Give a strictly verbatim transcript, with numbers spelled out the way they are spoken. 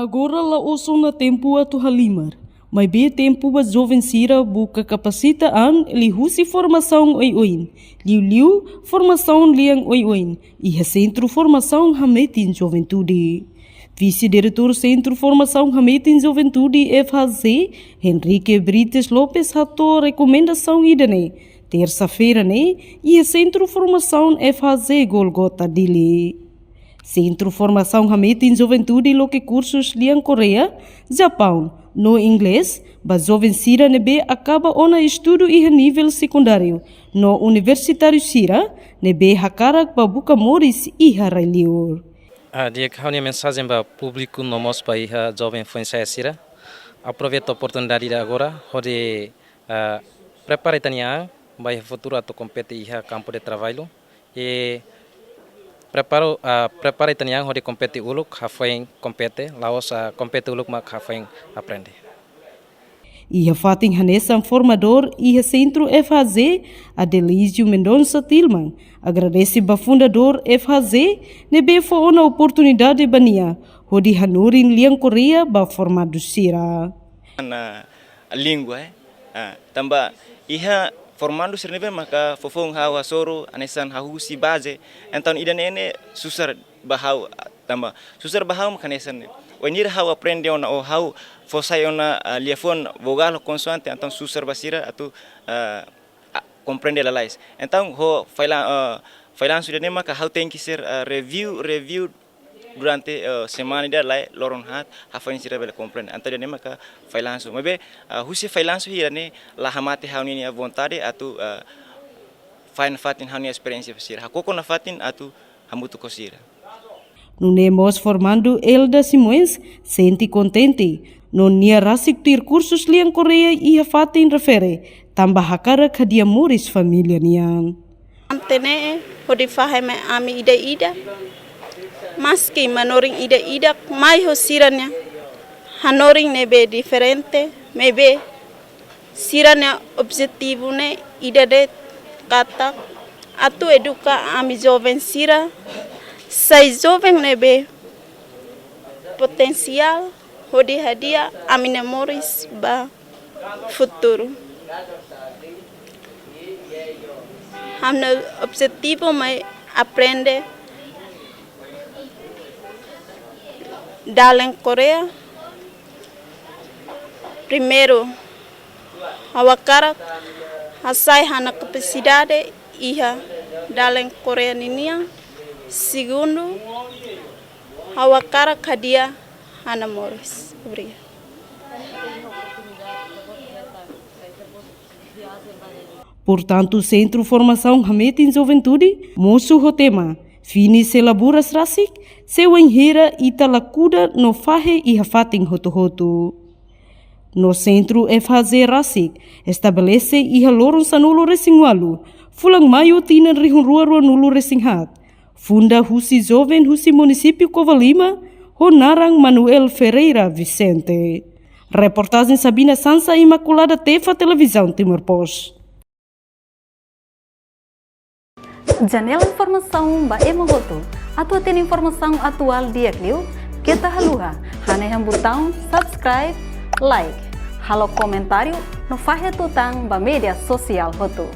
Agora la'ós ona tempu atu halimar, maibé tempu ba joven sira buka kapasita an liuhusi formasaun oioin, liuliu formasaun lian oioin, iha Sentru Formasaun Hametin Juventude. Vise-Diretór Sentru Formasaun Hametin Juventude, F H J, Henrique Brites Lopes hato'o rekomendasaun ida-ne'e tersa-feira ne'e iha Sentru Formasaun F H J Golgota Dili. Sentru Formasaun Hametin Juventude loke kursus lian Koreia, Japaun, no Inglés ba joven sira ne'ebé akaba ona estudu iha nivel sekundáriu no universitáriu sira ne'ebé hakarak ba buka moris iha rai-liur. Ah, di'ak, ha'u-nia mensajen ba públiku no mós ba iha joven foin-sa'e sira. Aproveita oportunidade ida agora hodi, ah, prepara ita-nia an ba iha futuru atu kompete iha kampu de traballu. I prepara, ah, prepara ita-nia an hodi kompete uluk, hafoin kompete, la'ós, ah, kompete uluk mak hafoin aprende. Iha fatin hanesan formadór iha Sentru F H J, Adelísio Mendonça Tilman agradese ba fundadór F H J ne'ebé fó ona oportunidade ba nia hodi hanorin lian Koreia ba formandu sira. Ona língua, eh? Ah, tanba iha formandu sira ne'ebé maka foufoun ha'u hasoru hanesan hahú husi baze, entaun ida-ne'e ne'e susar ba ha'u, ah, tanba susar ba ha'u mak hanesan ne'e. Wainhira ha'u aprende ona ou ha'u fó sai ona, ah, liafuan vogál ho konsoante, entaun susar ba sira atu, ah, ah, komprende lalais. Entaun ho failan, ah, failansu ida-ne'e maka ha'u tenke ser, ah, review, review durante, eh, semana ida lai loron haat, hafoin sira bele komprende. Entaun ida-ne'e maka failansu. Maibé, ah, husi failansu hira ne'e la hamate ha'u-nia vontade atu, ah, fahe nafatin ha'u-nia esperiénsia ba sira. Hakoko nafatin atu hamutuk ho sira. Nune'e mós formandu Elda Simões sente kontente no nia rasik tuir kursus lian Koreia iha fatin refere, tanba hakarak hadi'a moris família nian. Ante ne'e hodi fahe mai ami ida-idak, maski manorin ida-idak mai ho sira-nia hanorin ne'ebé diferente, maibé sira-nia objetivu ne'e ida de'it, katak atu eduka ami joven sira sai joven ne'ebé potensiál hodi hadi'a ami-nia moris ba futuru. Ha'u-nia objetivu mai aprende dalen Koreia. Primeiru, ha'u hakarak hasai ha'u-nia kapasidade iha dalen Koreia ninian. Segundu, ha'u hakarak hadi'a ha'u-nia moris. Obrigada. Portantu, Sentru Formasaun Hametin Juventude mosu ho tema Fini Selaburas Rasik, se wainhira ita la kuda no fahe iha fatin hotu-hotu. No Sentru F H J rasik estabelese iha loron sanulu-resin-ualu, fulan Maiu tinan rihun rua ruanulu-resin-haat, funda husi joven husi munisípiu Covalima, ho naran Manuel Ferreira Vicente. Reportajen Sabina Sansa, Imaculada Tefa, Televizaun Timor Post. Janela informasaun ba ema hotu. Atu hatene informasaun atuál di'ak liu, keta haluha hanehan butaun subscribe, like, halo komentáriu no fahe tutan ba média sosiál hotu.